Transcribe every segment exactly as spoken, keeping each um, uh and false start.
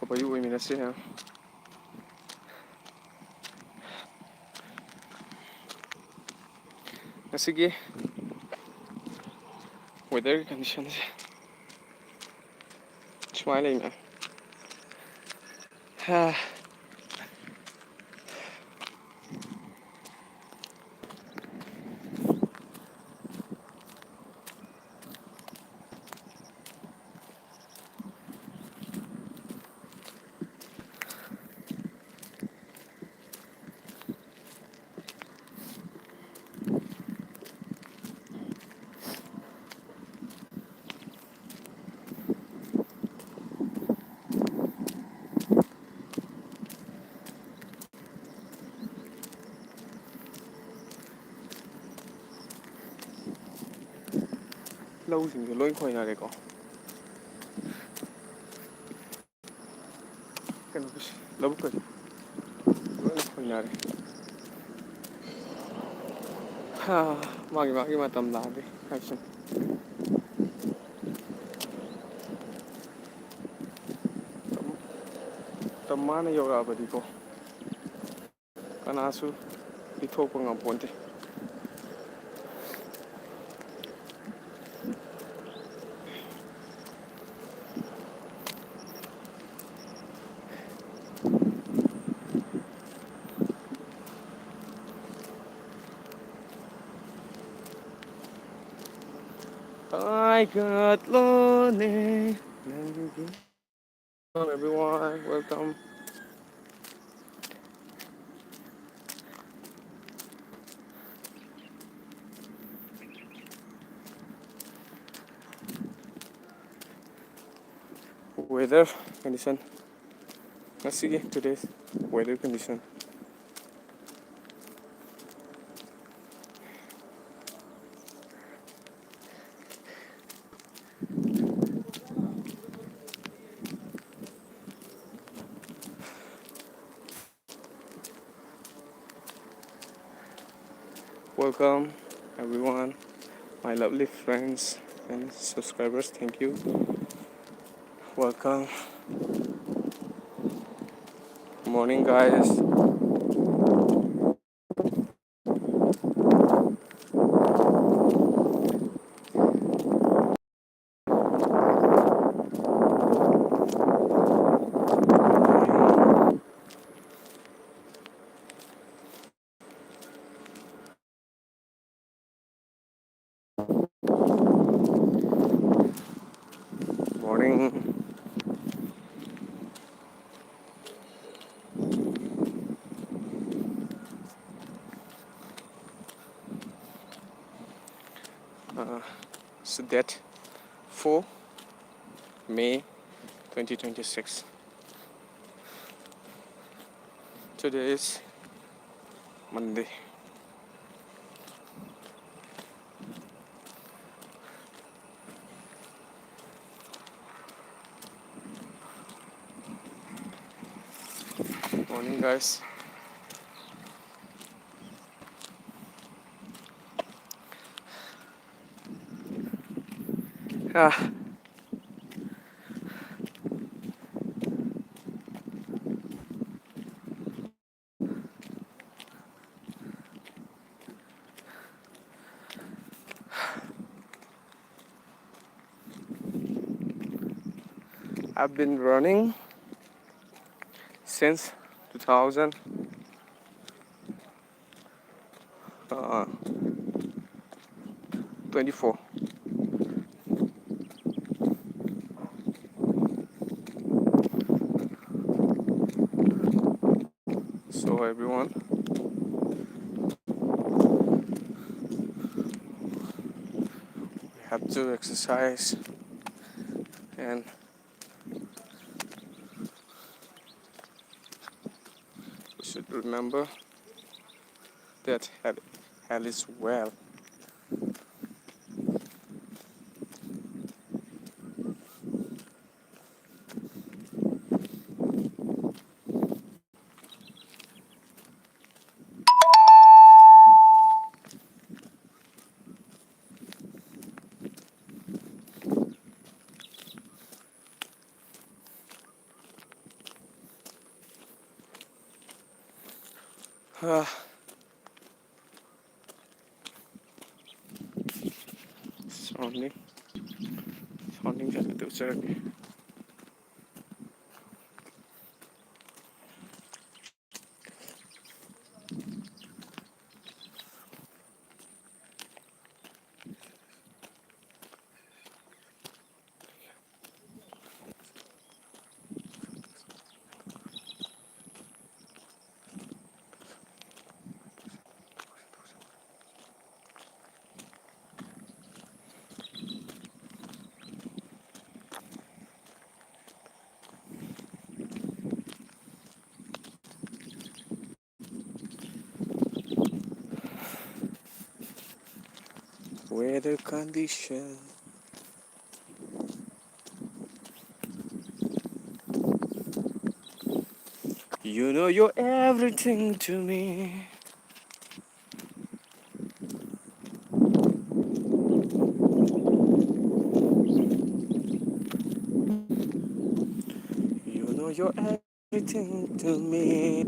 ꯋꯥꯔꯤ ꯑꯣꯏꯃꯤꯟꯅꯁꯦ꯫ ꯉꯁꯤꯒꯤ weather condition ꯁꯦ ꯁꯨꯃꯥꯏꯅ ꯂꯩꯅꯦ꯫ ꯍꯥ꯫ ꯂꯧꯁꯤꯡꯁꯦ ꯂꯣꯏ ꯈꯣꯏꯅꯔꯦꯀꯣ꯫ ꯀꯩꯅꯣꯒꯤꯁꯦ, ꯂꯧꯕꯨꯛꯀꯁꯦ ꯂꯣꯏ ꯈꯣꯏꯅꯔꯦ꯫ ꯍꯥ, ꯃꯥꯒꯤ ꯃꯥꯒꯤ ꯃꯇꯝ ꯂꯥꯛꯑꯗꯤ ꯍꯥꯏꯁꯤꯅꯤ꯫ ꯃꯇꯝ ꯃꯥꯅ ꯌꯧꯔꯛꯑꯕꯗꯤꯀꯣ꯫ ꯀꯅꯥꯁꯨ ꯄꯤꯊꯣꯛꯄ ꯉꯝꯄꯣꯟꯇꯦ꯫ ꯍꯥꯏꯒꯠꯂꯣꯅꯦ ꯅꯪꯒꯤ Hello everyone, welcome. Weather condition. Let's see today's weather condition. Welcome, everyone, my lovely friends and subscribers. Thank you. Welcome. Morning, guys. Morning. Uh, it's date four May twenty twenty-six. Today is Monday. Morning, guys. Ah. I've been running since two thousand, uh, twenty-four. So everyone, we have to exercise, and we should remember that health, health is wealth. Ah. Sounding, sounding ꯁꯦ ꯑꯝꯇ ꯎꯠꯆꯔꯛꯀꯦ꯫ Weather condition. You know you're everything to me. You know you're everything to me.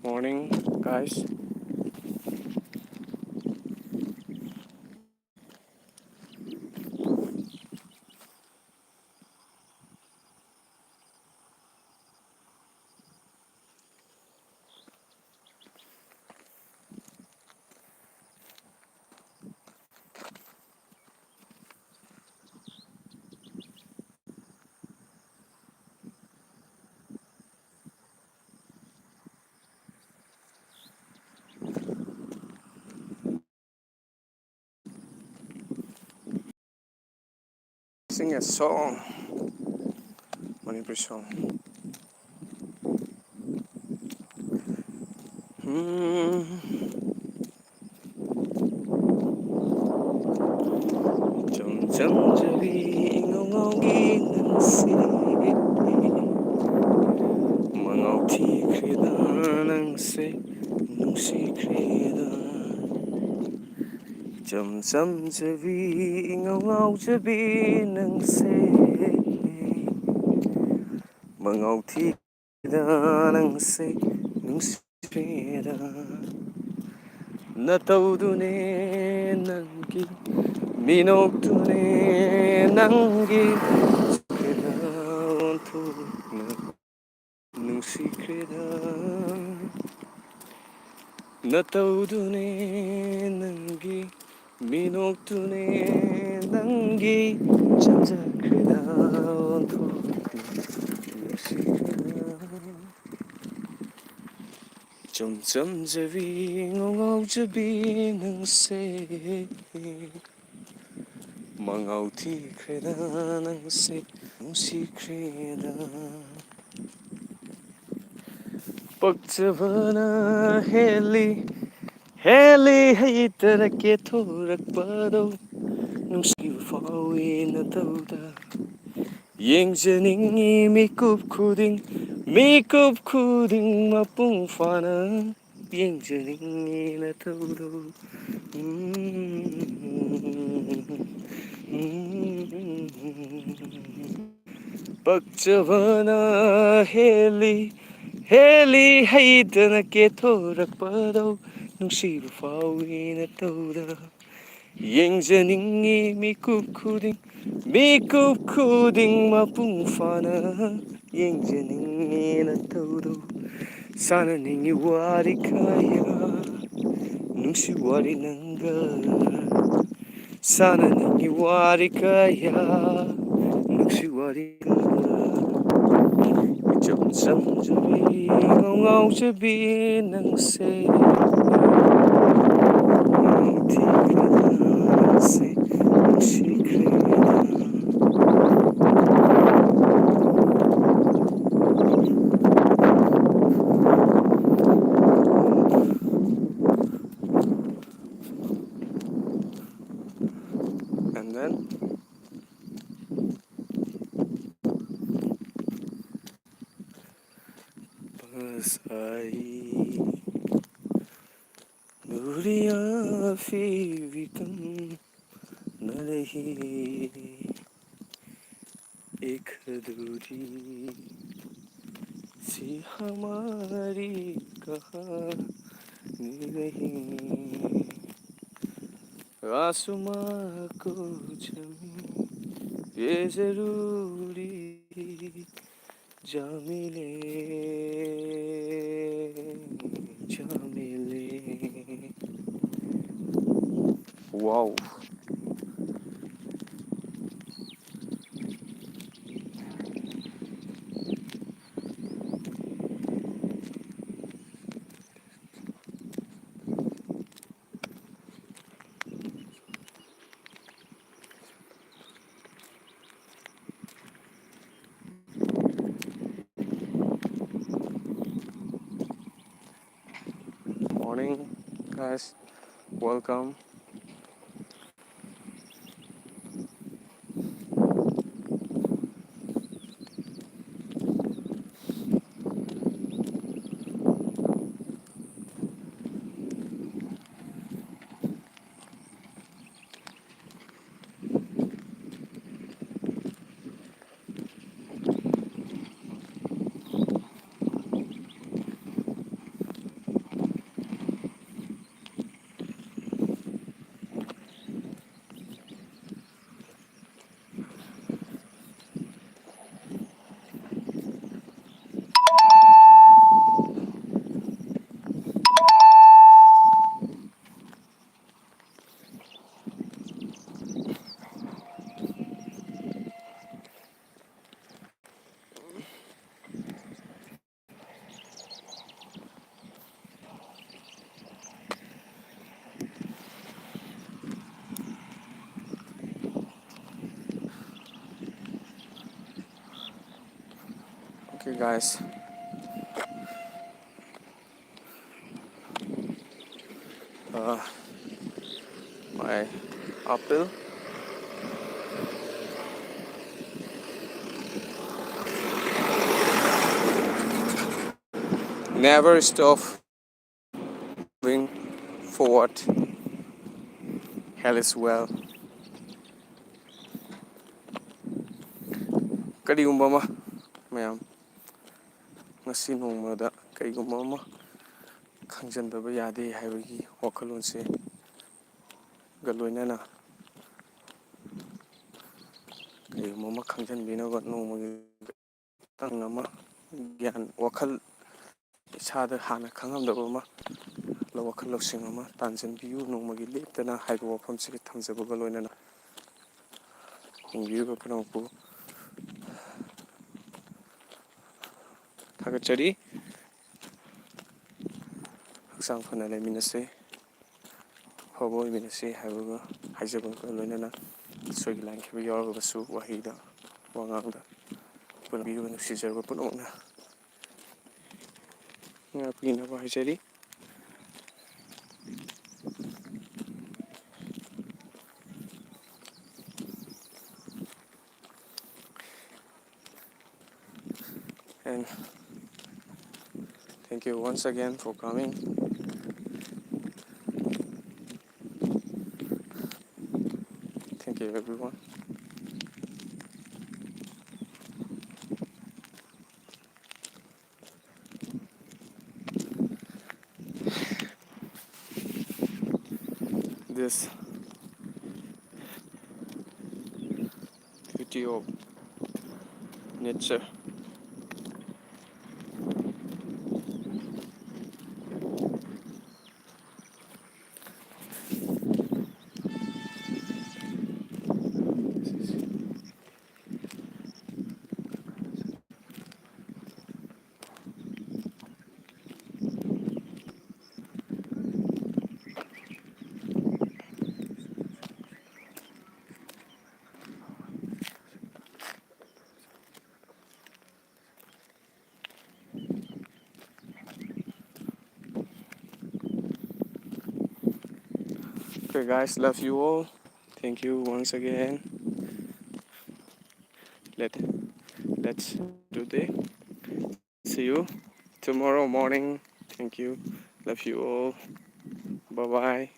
Morning, guys. Sing a song. ꯅꯨꯄꯤ ꯁꯣꯡ꯫ ꯎꯝ꯫ ꯏꯆꯝ ꯆꯝꯖꯕꯤ ꯏꯉꯧ ꯉꯧꯒꯤ ꯅꯪꯁꯦ, ꯃꯉꯥꯎ ꯊꯤꯈ꯭ꯔꯦꯗ ꯅꯪꯁꯦ, ꯅꯨꯡꯁꯤꯈ꯭ꯔꯦꯗ꯫ ꯏꯆꯝ ꯆꯝꯖꯕꯤ ꯏꯉꯧ ꯉꯧꯖꯕꯤ ꯅꯪꯁꯦ, ꯃꯉꯥꯎ ꯊꯤꯈ꯭ꯔꯦꯗ ꯅꯪꯁꯦ, ꯅꯨꯡꯁꯤꯈ꯭ꯔꯦꯗ꯫ ꯅꯇꯧꯗꯨꯅꯦ ꯅꯪꯒꯤ, ꯃꯤꯅꯣꯛꯇꯨꯅꯦ ꯅꯪꯒꯤ, ꯈꯦꯠꯅ ꯑꯣꯟꯊꯣꯛꯅ ꯅꯨꯡꯁꯤꯈ꯭ꯔꯦꯗ꯫ ꯅꯇꯧꯗꯨꯅꯦ ꯅꯪꯒꯤ, ꯃꯤꯅꯣꯛꯇꯨꯅꯦ ꯅꯪꯒꯤ, ꯆꯝꯖꯈ꯭ꯔꯦꯗ ꯑꯣꯟꯊꯣꯛꯅ ꯅꯨꯡꯁꯤꯈ꯭ꯔꯦꯗ꯫ ꯏꯆꯝ ꯆꯝꯖꯕꯤ ꯉꯧꯉꯧꯖꯕꯤ ꯅꯪꯁꯦ, ꯃꯉꯥꯎ ꯊꯤꯈ꯭ꯔꯦꯗ ꯅꯪꯁꯦ, ꯅꯨꯡꯁꯤꯈ꯭ꯔꯦꯗ꯫ ꯄꯛꯆꯕꯅ ꯍꯦꯜꯂꯤ, ꯍꯦꯜꯂꯤ ꯍꯩꯇꯅ ꯀꯦꯊꯣꯔꯛꯄꯗꯣ, ꯅꯨꯡꯁꯤꯕ ꯐꯥꯎꯏ ꯅꯇꯧꯗ꯫ ꯌꯦꯡꯖꯅꯤꯡꯉꯤ ꯃꯤꯀꯨꯞ ꯈꯨꯗꯤꯡ, ꯃꯤꯀꯨꯞ ꯈꯨꯗꯤꯡ ꯃꯄꯨꯡ ꯐꯥꯅ ꯌꯦꯡꯖꯅꯤꯡꯉꯤ ꯅꯇꯧꯗꯣ꯫ ꯎꯝ꯫ ꯄꯛꯆꯕꯅ ꯍꯦꯜꯂꯤ, ꯍꯦꯜꯂꯤ ꯍꯩꯇꯅ ꯀꯦꯊꯣꯔꯛꯄꯗꯣ, ꯅꯨꯡꯁꯤꯕ ꯐꯥꯎꯏ ꯅꯇꯧꯗ꯫ ꯌꯦꯡꯖꯅꯤꯡꯉꯤ ꯃꯤꯀꯨꯞ ꯈꯨꯗꯤꯡ, ꯃꯤꯀꯨꯞ ꯈꯨꯗꯤꯡ ꯃꯄꯨꯡ ꯐꯥꯅ ꯌꯦꯡꯖꯅꯤꯡꯉꯤ ꯅꯇꯧꯗꯣ꯫ ꯁꯥꯟꯅꯅꯤꯡꯉꯤ ꯋꯥꯔꯤ ꯀꯌꯥ, ꯅꯨꯡꯁꯤ ꯋꯥꯔꯤ ꯅꯪꯒ꯫ ꯁꯥꯟꯅꯅꯤꯡꯉꯤ ꯋꯥꯔꯤ ꯀꯌꯥ, ꯅꯨꯡꯁꯤ ꯋꯥꯔꯤ ꯀꯌꯥ꯫ ꯏꯆꯝ ꯆꯝꯖꯕꯤ, ꯏꯉꯧ ꯉꯧꯖꯕꯤ ꯅꯪꯁꯦ, ꯅꯨꯡꯁꯤꯈ꯭ꯔꯦ꯫ Bas ai duriyan fir bhi tum na rahi, ek duri si hamari kahani nahi, aasman ko zameen ye zaroori ja mile, ja mile. Wow. Morning, guys. Welcome. Okay, guys. Uh, my uphill. Never stop moving forward. Health is wealth. ꯀꯔꯤꯒꯨꯝꯕ ꯑꯃ, ꯃꯌꯥꯝ, ꯉꯁꯤ ꯅꯣꯡꯃꯗ ꯀꯔꯤꯒꯨꯝꯕ ꯑꯃ ꯈꯪꯖꯤꯟꯗꯕ ꯌꯥꯗꯦ ꯍꯥꯏꯕꯒꯤ ꯋꯥꯈꯜꯂꯣꯟꯁꯦ ꯒ ꯂꯣꯏꯅꯅ ꯀꯔꯤꯒꯨꯝꯕ ꯑꯃ ꯈꯪꯖꯤꯟꯕꯤꯅꯕ ꯅꯣꯡꯃꯒꯤ ꯇꯪ ꯑꯃ ꯒ꯭ꯌꯥꯟ, ꯋꯥꯈꯜ, ꯏꯁꯥꯗ ꯍꯥꯟꯅ ꯈꯪꯉꯝꯗꯕ ꯑꯃ, ꯋꯥꯈꯜ ꯂꯧꯁꯤꯡ ꯑꯃ ꯇꯥꯟꯁꯤꯟꯕꯤꯌꯨ ꯅꯣꯡꯃꯒꯤ ꯂꯦꯞꯇꯅ ꯍꯥꯏꯕ ꯋꯥꯐꯝꯁꯤꯒ ꯊꯝꯖꯕꯒ ꯂꯣꯏꯅꯅ ꯍꯤꯡꯕꯤꯔꯤꯕ ꯄꯨꯝꯅꯃꯛꯄꯨ ꯊꯥꯒꯠꯆꯔꯤ꯫ ꯍꯛꯆꯥꯡ ꯐꯅ ꯂꯩꯃꯤꯟꯅꯁꯦ꯫ ꯑꯐꯕ ꯑꯣꯏꯃꯤꯟꯅꯁꯤ ꯍꯥꯏꯕꯒ, ꯍꯥꯏꯖꯕꯒ ꯂꯣꯏꯅꯅ ꯁꯣꯏꯈꯤ ꯂꯥꯟꯈꯤꯕ ꯌꯥꯎꯔꯒꯁꯨ ꯋꯥꯍꯩꯗ, ꯋꯥꯉꯥꯡꯗ ꯄꯨꯟꯕꯤꯔꯤꯕ ꯅꯨꯡꯁꯤꯖꯔꯕ ꯄꯨꯝꯅꯃꯛꯅ ꯉꯥꯛꯄꯤꯅꯕ ꯍꯥꯏꯖꯔꯤ꯫ And thank you once again for coming. Thank you, everyone. This beauty of nature. Okay, guys, love you all. Thank you once again. Let, let's do the, see you. tomorrow morning. Thank you. Love you all. Bye bye.